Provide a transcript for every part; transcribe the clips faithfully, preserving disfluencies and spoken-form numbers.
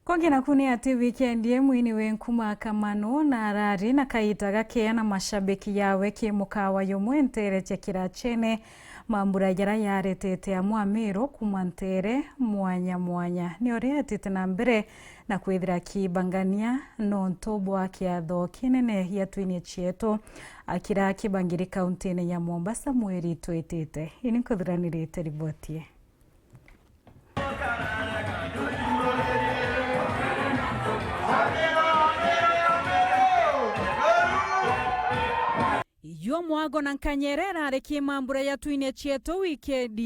Kungi naku ni ati wikendi ii mwini wi nkuma Kamano na arari na kaita gakeya na mashabiki yawe ki mukawa yumwe ntere cia Kirachene, mambura jaria yaretete amwe Amiru kuma ntere mwanya mwanya. Ni uria etite na mbere na kwithira akibangania nontu bwa kiatho kinene gia Twinie Cietu, akira kibangiri kauntine ya Mombasa mweri twitite. Ini nkuthuranirite riboti ii. Ijua mwago na nkanyere irari ki mambura ya Twinie Cietu wikendi.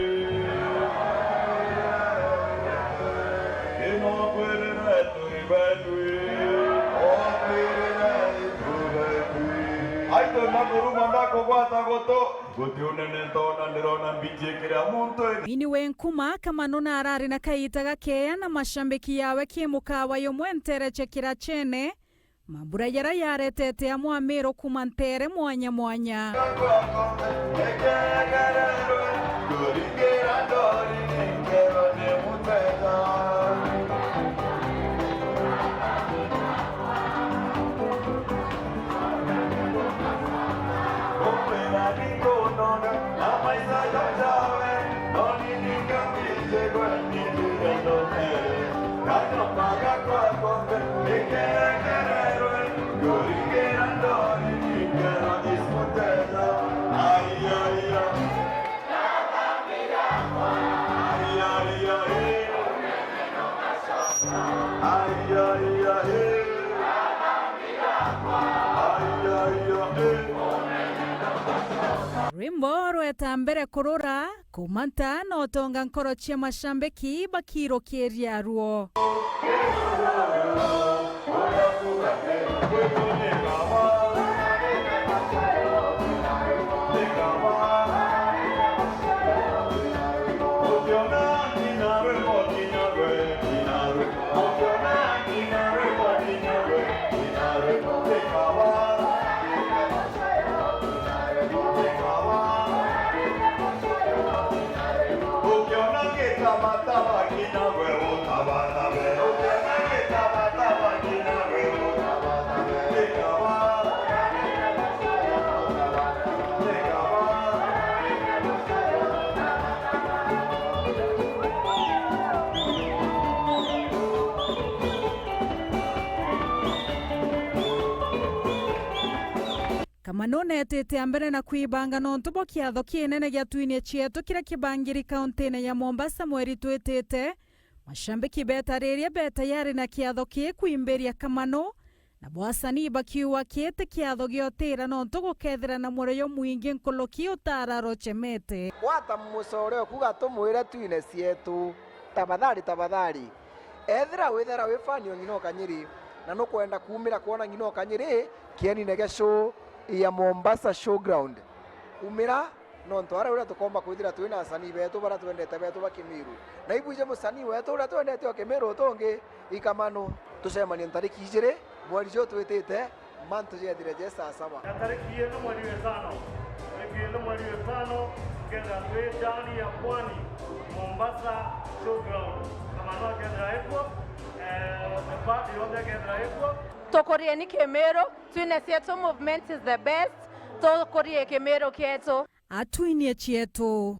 Aitu ndakuruma ndakugwata gutu. Guti unene ntona, ndirona mbiji ikira muntu ini. Mwini wi nkuma Kamano na arari na kaita gakeya na mashabiki yawe ki mukawa yumwe ntere cia Kirachene, mambura jaria yaretete amwe Amiru kuma ntere mwanya mwanya. Rwimbo rweta mbere kurura, kumanta na utonga nkoro cia mashabiki bakirukiria ruo. Kamano netite a mbere na kwibanga nontu bwa kiatho kinene gia Twinie Cietu kiria kibangiri kauntine ya Mombasa mweri twitite. Mashabiki betaririe be tayari na kiatho kii kwimbiria Kamano, nabo asanii bakiuga kii ti kiatho gia utira nontu gukethira na murio mwingi nkuruki utara rucemete. Gwata mucore uku gatumwire Twinie Cietu. Tafadhali, tafadhali. Ethira withera wi fan o ng'ina o Kanyiri, na nukwenda kuumira kwona ng'ina o Kanyiri kienine gia show ya Mombasa Showground, umira, nontu aria uria tukomba kwithira twina asanii betu baria twendete betu ba Kimiru. Na ibwije musanii wetu uria twendete o Kimiru utungi, i Kamano. Tucemanie ntariki ijiri mweri juu twitite, Mantu jethire je saa saba. Na tariki ino mweri wa itano, tariki ino mweri wa itano, kenda twi ndani ya pwani, Mombasa Showground. Kamano akethira ikuo, eh, the party yonthe akethira ikuo. Tukurieni Kimiru, Twinie Cietu movement is the best. Tukurie Kimiru kietu. A Twinie Cietu.